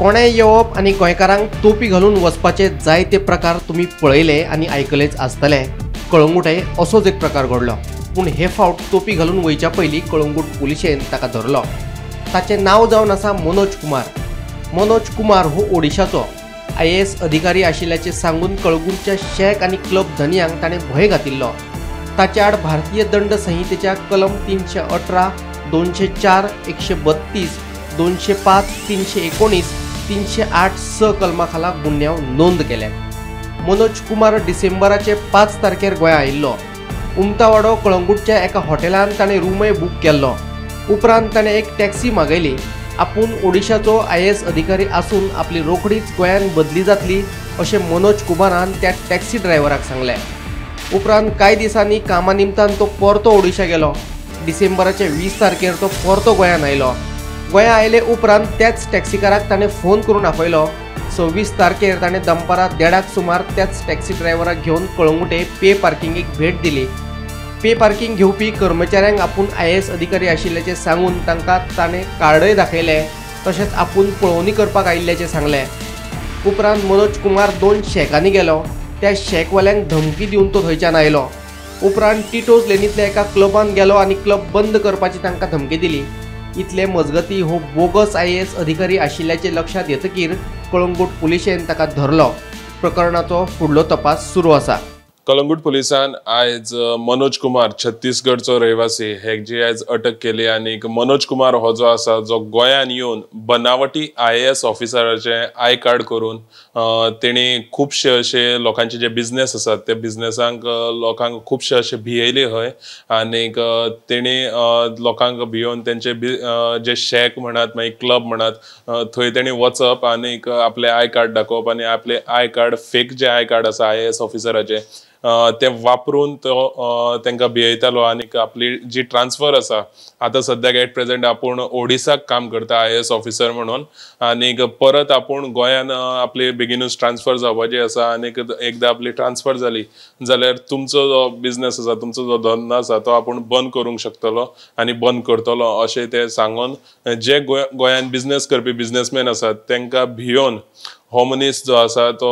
कोणें येवप आनी गोंयकारांक तोपी घालून वचपाचे जायते प्रकार तुमी पळयले आनी आयकलेच आसतले। कळंगूटे असोच एक प्रकार घडलो, पूण हे फावट तोपी घालून वयच्या पयलीं कळंगूट पुलिशेन ताका धरलो। ताचें नांव जावन आसा मनोज कुमार। मनोज कुमार हो ओडिशाचो IAS अधिकारी आशिल्ल्याचें सांगून कळंगूटच्या शॅक आनी क्लब धनयांक ताणें भंय घातिल्लो। ताचे आड भारतीय दंड संहितेच्या कलम 318, 204, 132, 205, 319, 308 स कलमा खाला गुन्यांव नोंद केले। मनोज कुमार डिसेंबराचे 5 तारखेर गोंया आयिल्लो। उमतावाडो कळंगूटच्या एका हॉटेलान ताणें रूमय बूक केल्लो। उपरांत ताणें एक टॅक्सी मागयली। आपूण ओडिशाचो IAS अधिकारी आसून आपली रोखडीच गोंयान बदली जातली अशें मनोज कुमारान त्या टॅक्सी ड्रायव्हराक सांगलें। उपरांत कांय दिसांनी कामा निमतान तो परतो ओडिशा गेलो। डिसेंबराचे 20 तारखेर तो परतो गोंयान आयलो। गोंया आयले उपरांत त्याच टॅक्सीकाराक ताणें फोन करून आपयलो। 26 तारखेर ताणें दनपारां 1:30 सुमार त्याच टॅक्सी ड्रायव्हराक घेवन कळंगूटे पे पार्किंगेक भेट दिली। पे पार्किंग घेवपी कर्मचाऱ्यांक आपूण IAS अधिकारी आशिल्ल्याचें सांगून तांकां ताणें कार्डय दाखयलें, तशेंच आपूण पळोवणी करपाक आयिल्ल्याचें सांगलें। उपरांत मनोज कुमार 2 शॅकांनी गेलो। त्या शॅकवाल्यांक धमकी दिवन तो थंयच्यान आयलो। उपरांत टिटोज लेनींतल्या एका क्लबान गेलो आनी क्लब बंद करपाची तांकां धमकी दिली। इतले मजगती हो बोगस IAS अधिकारी आशिल्ल्याचें लक्षांत येतकीर कळंगूट पुलिशेन ताका धरलो। प्रकरणाचो फुडलो तपास सुरू आसा। कळंगूट पुलिसान आयज मनोज कुमार छत्तीसगडचो रहिवासी हेजी आयज अटक केली आनी मनोज कुमार हो जो आसा जो गोंयान येवन बनावटी IAS ऑफिसराचे I card करून तेणी खुबशे अशे लोकांचे जे बिजनेस आसात त्या बिजनेसांक लोकांक खुबशे अशे भिययले हय आनी तेणी लोकांक भियोवन तेंचे जे शॅक म्हणात मागीर क्लब म्हणात थंय तेणी वचप आनी आपले I card दाखोवप आनी आपले I card fake J I card आसा IAS ऑफिसराचे ते वापरून तो तांकां भिययतालो आनी आपली जी ट्रान्सफर आसा आतां सद्याक एट प्रेजेंट आपूण ओडिसाक काम करता IAS officer म्हणून आनी परत आपूण गोंयान आपली बेगीनूच ट्रान्सफर जावपाची आसा आनी एकदां आपली ट्रान्सफर जाली जाल्यार तुमचो जो बिजनेस आसा तुमचो जो धंदो आसा तो आपूण बंद करूंक शकतलो आनी बंद करतलो अशें ते सांगून जे गोंयान बिजनेस करपी बिजनेसमॅन आसात तांकां भियोवन हो मनीस जो आसा तो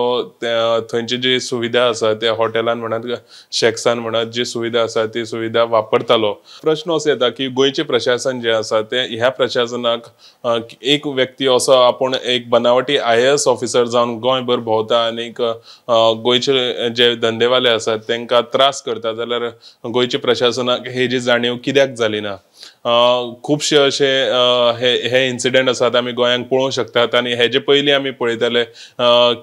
थंयची जी सुविधा आसा त्या हॉटेलान म्हणात शॅक्सान म्हणात जी सुविधा आसा ती सुविधा वापरतालो। प्रश्न असो येता की गोंयचें प्रशासन जें आसा तें ह्या प्रशासनाक एक व्यक्ती असो आपूण एक बनावटी IAS officer जावन गोंयभर भोंवता आनी गोंयचे जे धंदेवाले आसात तांकां त्रास करता जाल्यार गोंयचे प्रशासनाक हेजी जाणीव कित्याक जाली ना? खुबशे अशे हे इन्सिडंट आसात आमी गोंयांक पळोवंक शकतात आनी हेजे पयलीं आमी पळयताले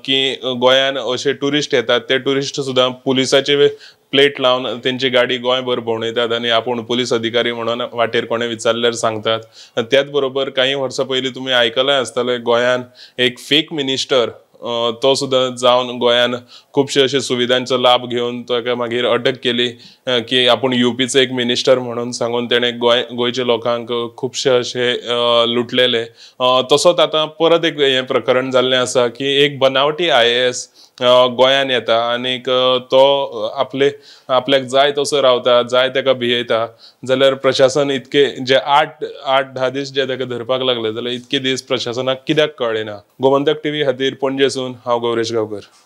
की गोंयान अशे ट्युरिस्ट येतात ते ट्युरिस्ट सुद्दां पुलिसाचे प्लेट लावन तेंची गाडी गोंयभर भोंवडयतात आनी आपूण पुलीस अधिकारी म्हणून वाटेर कोणें विचारल्यार सांगतात। त्याच बरोबर कांय वर्सां पयलीं तुमी आयकलां आसतलें गोंयान एक फेक मिनिस्टर तो सुद्दां जावन गोंयान खुबशे अशे सुविधांचो लाभ घेवन ताका मागीर अटक केली की आपूण UPचो एक मिनिस्टर म्हणून सांगून तेणें गोंयच्या लोकांक खुबशे अशे लुटलेले। तसोच आतां परत एक हें प्रकरण जाल्लें आसा की एक बनावटी IAS गोंयान येता आनी तो आपले आपल्याक जाय तसो रावता जाय ताका भिययता जाल्यार प्रशासन इतके जे 8-10 दीस जे ताका धरपाक लागले जाल्यार इतके दीस प्रशासनाक कित्याक कळ्ळें ना? गोमंतक TV खातीर पणजेसून हांव गौरेश गांवकर।